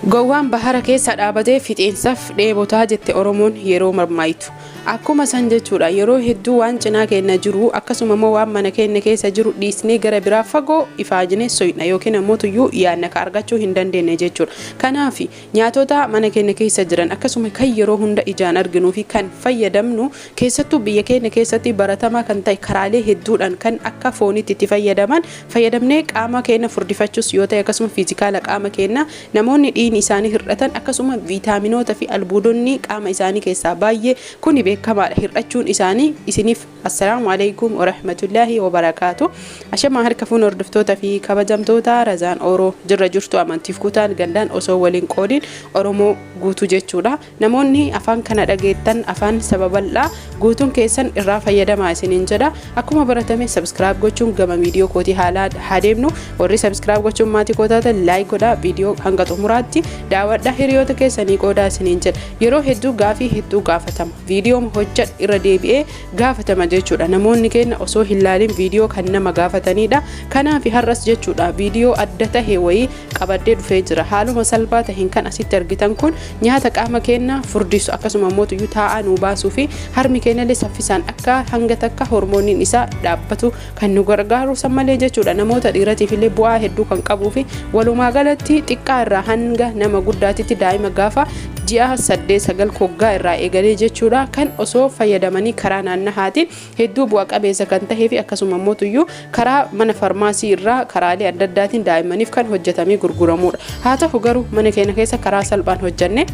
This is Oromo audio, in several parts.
Gowwaan bahara keessa dhaabatee fixeensaf dheebotaa jette Oromoon yeroo marmaayitu. Akkuma san jechuudha yeroo hedduu waan cinaa keenya jiru akkasuma immoo waan mana keenya keessa jiru dhiisnee gara biraa fagoo ifaajnee soyna yookiin ammoo tuyyuu yaadna ka argachuu hin dandeenye jechuudha. Kanaaf nyaatota mana keenya keessa jiran akkasuma kan yeroo hunda ijaan arginuu fi kan fayyadamnu keessattuu biyya keenya keessatti baratamaa kan ta'e karaalee hedduudhaan kan akka fooniitti itti fayyadaman fayyadamnee qaama keenya furdifachuus yoo ta'e akkasuma fiizikaala qaama keenya namoonni dhiigni isaanii hir'atan akkasuma viitaaminoota fi albuudonni qaama isaanii keessaa baay'ee kuni beekamaadha hir'achuun isaanii isiniif. Assalaamu alaikum warahmatullaahi wabarakaatu. Ashamaa harka fuun hordoftoota fi kabajamtoota Razaan Ooroo jirra jirtu amantiif kutaan gandaan osoo waliin qoodiin Oromoo guutuu jechuudha. Namoonni afaan kana dhageettan afaan saba bal'aa guutuun keessan irraa fayyadamaa isiniin jedha. Akkuma baratame subscribe gochuun gama viidiyoo kootii haalaa haa deemnu. Warri subscribe gochuun maatii koo taatan like godhaa, viidiyoo hanga xumuraatti daawwadhaa, hiriyoota keessanii qoodaa isiniin jedha. Yeroo hedduu gaafii hedduu gaafatama. Viidiyoo hojjedhu irra deebi'ee gaafatama jechuudha. Namoonni keenya osoo hin laalin viidiyoo kan nama gaafatanidha. Kanaaf har'as jechuudha viidiyoo adda tahe wayii qabadhee dhufee jira. Haaluma salphaa taheen kan asitti argitan kun nyaata qaama keenya furdisu akkasuma immoo tuyyuu taa'aa nuu baasuu fi harmi keenya illee saffisaan akka hanga takka hormooniin isaa dhaabbatu kan nu gargaaru san malee jechuudha. Namoota dhiiratiif illee bu'aa hedduu kan qabuu fi walumaa galatti xiqqaa irraa hanga nama guddaatitti daa'ima gaafa ji'a 8 9 koggaa irraa eegalee jechuudha kan osoo fayyadamanii karaa naannahaatiin hedduu bu'a qabeessa kan tahee fi akkasuma immoo tuyyuu karaa mana farmaasii irraa karaalee adda addaatiin daa'immaniif kan hojjetamee gurguramudha. Haa ta'u garuu mana keenya keessa karaa salphaan hojjenne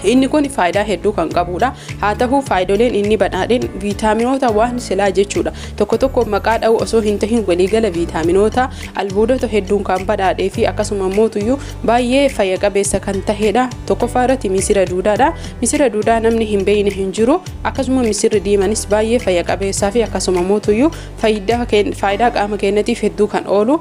inni kun faayidaa hedduu kan qabudha. Haa ta'u faayidoleen inni badhaadheen viitaaminoota waan silaa jechuudha. Tokko tokko maqaa dha'u osoo hin tahin waliigala viitaaminoota albuudota hedduun kan badhaadhee fi akkasuma immoo tuyyuu baay'ee fayya qabeessa kan tahedha. Tokkoffaa irratti misira duudaadha. Misira duudaa namni hin beekne hin jiru. Akkasuma misirri diimanis baay'ee fayya qabeessaa fi akkasuma immoo tuyyuu faayidaa qaama keenyatiif hedduu kan oolu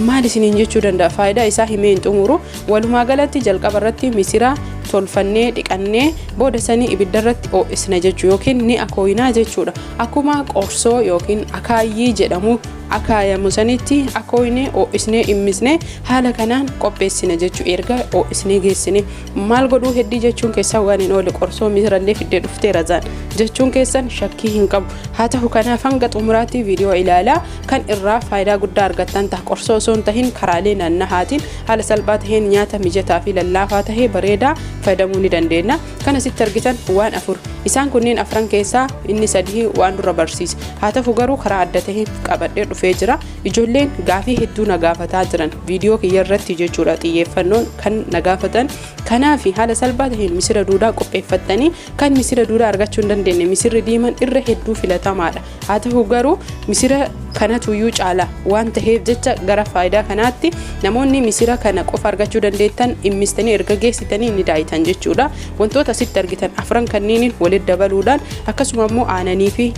maal isiniin jechuu danda'a, faayidaa isaa himee hin xumuru. Walumaa galatti jalqaba irratti misira tolfannee dhiqannee booda sanii ibidda irratti ho'isna jechuu yookiin ni akooyinaa jechuudha. Akkuma qorsoo yookiin akaayyii jedhamu akaayamu sanitti akooyinee ho'isnee dhimmisnee haala kanaan qopheessina jechuu. Erga ho'isnee geessine maal godhuu heddii jechuun keessan waan hin oole, qorsoo misirallee fiddee dhuftee Razaan jechuun keessan shakkii hin qabu. Haa ta'u kanaaf hanga xumuraatti viidiyoo ilaalaa kan irraa faayidaa guddaa argattan ta'a. Qorsoo osoo hin tahin karaalee naannahaatiin haala salphaa taheen nyaata mijataa fi lallaafaa tahee bareedaa fayyadamuu ni dandeenya. Kan asitti argitan waan afur. Isaan kunneen afran keessaa inni sadii waan dura barsiise. Haa ta'u garuu karaa adda taheen qabadhee dhufee jira. Ijoolleen gaafii hedduu na gaafataa jiran viidiyoo kiyya irratti jechuudha xiyyeeffannoon kan na gaafatan. Kanaaf haala salphaa taheen misira duudaa qopheeffattanii kan misira duudaa argachuu hin dandeenye misirri diiman irra hedduu filatamaadha. Haa ta'u garuu misira kanatuyyuu caala waan taheef jecha gara faayidaa kanaatti namoonni misira kana qofa argachuu dandeettan dhimmistanii erga geessitanii ni daayitan jechuudha. Wantoota asitti argitan afran kanneeniin walitti dabaluudhaan akkasuma immoo aananii fi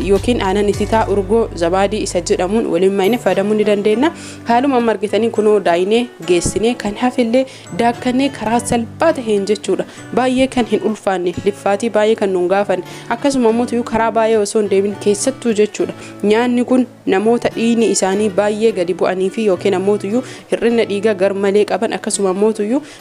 yookiin aanan ititaa urgoo zabaadii isa jedhamuun waliin maayinee fayyadamuu ni dandeenya. Haaluma amma argitanii kunoo daayinee geessinee kan hafillee daakkannee karaa salphaa taheen jechuudha. Baay'ee kan hin ulfaanne, liffaatii baay'ee kan nun gaafanne, akkasuma immoo karaa baay'ee osoo hin deemin keessattuu jechuudha. Nyaanni kun namoota dhiigni isaanii baay'ee gadi bu'anii fi yookiin ammoo hir'ina dhiigaa garmalee qaban akkasuma ammoo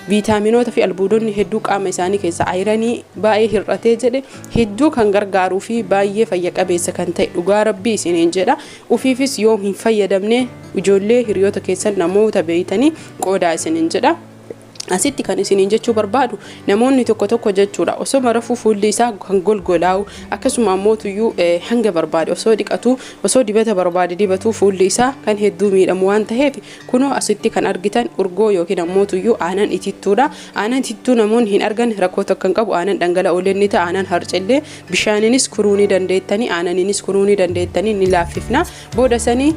viitaaminoota fi albuudonni hedduu qaama isaanii keessaa ayiranii baay'ee hir'atee jedhe hedduu kan gargaaruu fi baay'ee fayya qabeessa kan ta'e dhugaa rabbii isiniin jedha. Ufiifis yoo hin fayyadamne ijoollee hiriyoota keessan namoota beeytanii qoodaa isiniin jedha. Asitti kan isiniin jechuu barbaadu namoonni tokko tokko jechuudha osoo marafuu fuulli isaa kan golgolaa'u akkasuma ammoo tuyyuu hanga barbaade osoo dhiqatu osoo dibata barbaade dibatu fuulli isaa kan hedduu miidhamu waan taheef kunoo asitti kan argitan urgoo yookiin ammoo tuyyuu aanan itittuudha. Aanan itittuu namoonni hin argan rakkoo tokko hin qabu, aanan dhangala'oolee ni ta'a, aanan harcellee bishaaniinis kuruu ni dandeettanii, aananiinis kuruu ni dandeettanii, ni laaffifna. Booda sanii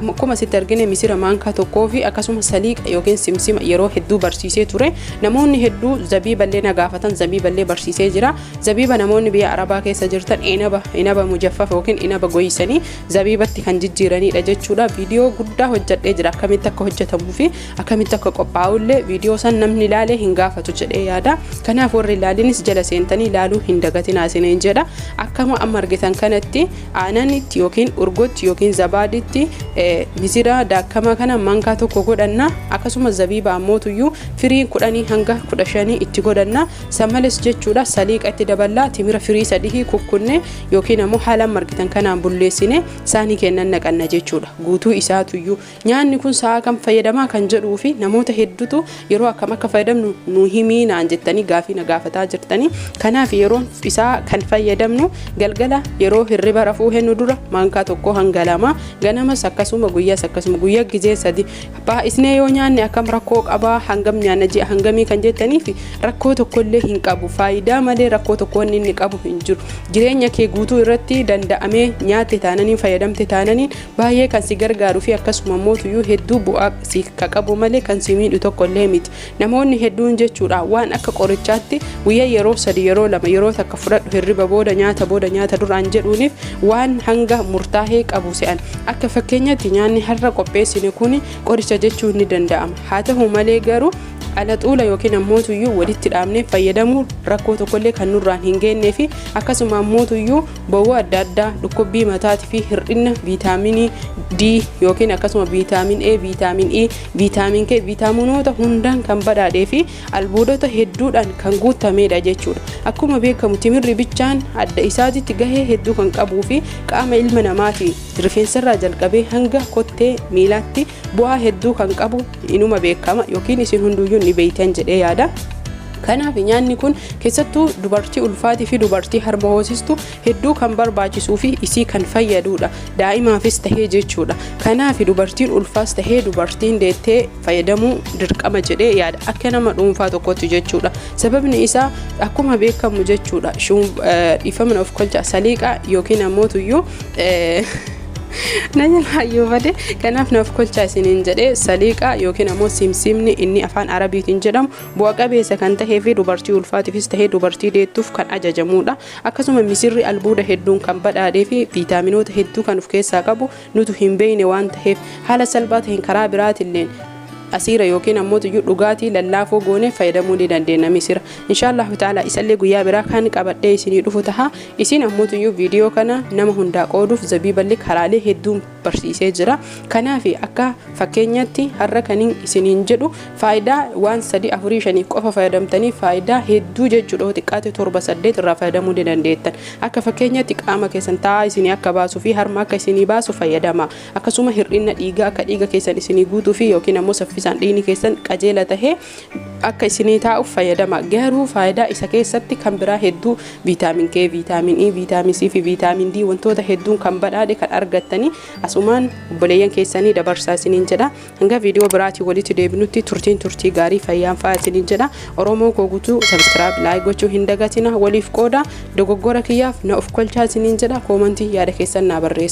akkuma asitti argine misira maankaa tokkoo fi akkasuma saliiqa yookiin simsima yeroo hedduu barsiisee ture. Namoonni hedduu zabiiballee na gaafatan, zabiiballee barsiisee jira. Zabiiba namoonni biyya Arabaa keessa jirtan inaba mujaffafa yookiin inaba goysanii zabiibatti kan jijjiiranidha jechuudha. Viidiyoo guddaa hojjedhee jira akkamitti akka hojjetamuu fi akkamitti akka qophaa'ullee viidiyoo san namni ilaalee hin gaafatu jedhee yaada. Kanaaf warri ilaalinis jala seentanii ilaaluu hin dagatinaa isiniin jedha. Akkama amma argitan kanatti aananitti yookiin urgotti yookiin zabaaditti misira daakkamaa kana maankaa tokko godhanna, akkasuma zabiiba ammootuyyuu firii Firii 10 hanga 15 itti godhanna. San malees jechuudha, saliiqa itti daballaa. Timira firii sadii kukkunne yookiin ammoo haala margitan kanaan bulleessine saanii kennan naqanna jechuudha. Guutuu isaatuyyuu nyaanni kun sa'a kam fayyadamaa kan jedhuu fi namoota hedduutu yeroo akkam akka fayyadamnu nu himii naan jettanii gaafii na gaafataa jirtanii. Kanaaf yeroon isaa kan fayyadamnu galgala yeroo hirriba rafuu hennu dura maankaa 1 hanga 2, ganamas akkasuma, guyyaas akkasuma, guyyaa gizee sadi. Baay'isnee yoo nyaanne akkam rakkoo qabaa, hangam nyaanna, ji'a hangamii kan jettaniif, rakkoo tokkollee hin qabu. Faayidaa malee rakkoo tokko wanni inni qabu hin jiru. Jireenya kee guutuu irratti danda'amee nyaatte taananiin, fayyadamte taananiin, baay'ee kan si gargaaruu fi akkasuma mootuyyuu hedduu bu'aa si ka qabu malee kan si miidhu tokkollee miti. Namoonni hedduun jechuudha waan akka qorichaatti guyyaa yeroo sadi, yeroo lama, yeroo takka fudhadhu, hirriba booda, nyaata booda, nyaata duraan jedhuuniif waan hanga murtaa'ee qabu se'an. Akka fakkeenyatti nyaanni har'a qopheessine kun qoricha jechuun ni danda'ama. Haa ta'u malee garuu alaxuula yookiin ammootuyyuu walitti dhaabnee fayyadamuu rakkoo tokkollee kan nurraan hin geennee fi akkasuma ammootuyyuu bowwoo adda addaa, dhukkubbii mataatii fi hir'ina viitaaminii D yookiin akkasuma viitaamin A, viitaamin E, viitaamin K, viitaaminoota hundaan kan badhaadhee fi albuudota hedduudhaan kan guutamedha jechuudha. Akkuma beekamu timirri bichaan adda isaatitti gahee hedduu kan qabuu fi qaama ilma namaati rifeensarraa jalqabee hanga kottee miilaatti bu'aa hedduu kan qabu inuma beekama yookiin isin hunduyyuu ni beeytan jedhee yaada. Kanaaf nyaanni kun keessattuu dubartii ulfaatii fi dubartii harma hoosistu hedduu kan barbaachisuu fi isii kan fayyadudha. Daa'imaafis tahee jechuudha. Kanaaf dubartiin ulfaas tahee dubartiin deettee fayyadamuu dirqama jedhee yaada, akka nama dhuunfaa tokkotti jechuudha. Sababni isaa akkuma beekamu jechuudha. Dhiifama of kolcha, saliiqa yookiin ammootuyyuu na jalaayyuu bade. Kanaaf naaf kolchaa isiniin jedhee, saliiqa yookiin ammoo simsimni inni afaan Arabiitiin jedhamu bu'a qabeessa kan tahee fi dubartii ulfaatiifis tahee dubartii deettuuf kan ajajamudha. Akkasuma misirri albuuda hedduun kan badhaadhee fi viitaaminoota hedduu kan of keessaa qabu nutu hin beekne waan taheef, haala salphaa ta'een karaa biraatilleen asiira yookiin ammoo tuyyuu dhugaatii lallaafoo goone fayyadamuu ni dandeenya misira. Inshaallahu ta'ala isallee guyyaa biraa kan qabadhee isinii dhufu taha. Isin ammoo tuyyuu viidiyoo kana nama hundaa qooduuf zabiiballee karaalee hedduun barsiisee jira. Kanaaf akka fakkeenyatti har'a kanin isiniin jedhu faayidaa waan sadii, afurii, shanii qofa fayyadamtanii faayidaa hedduu jechuudha. Xiqqaate torba, saddeet irraa fayyadamuu ni dandeettan. Akka fakkeenyatti qaama keessan taa'aa isinii akka baasuu fi harma akka isinii baasu fayyadama. Akkasuma hir'ina dhiigaa akka dhiiga keessan isinii guutuu fi yookiin ammoo saffisaan dhiigni keessan qajeela tahee akka isinii taa'uuf fayyadama. Garuu faayidaa isa keessatti kan biraa hedduu viitaamin K, viitaamin E, viitaamin C fi viitaamin D wantoota hedduun kan badhaadhe kan argattanii asumaan obboleeyyan keessanii dabarsaa isiniin jedha. Hanga viidiyoo biraatiin walitti deebinutti turtiin turtii gaarii, fayyaan fa'aa isiniin jedha. Oromoo koo guutuu subscribe, like gochuu hin dagatina, waliif qooda. Dogoggora kiyyaaf na of kolchaa isiniin jedha. Koomantii yaada keessan naa barreessa.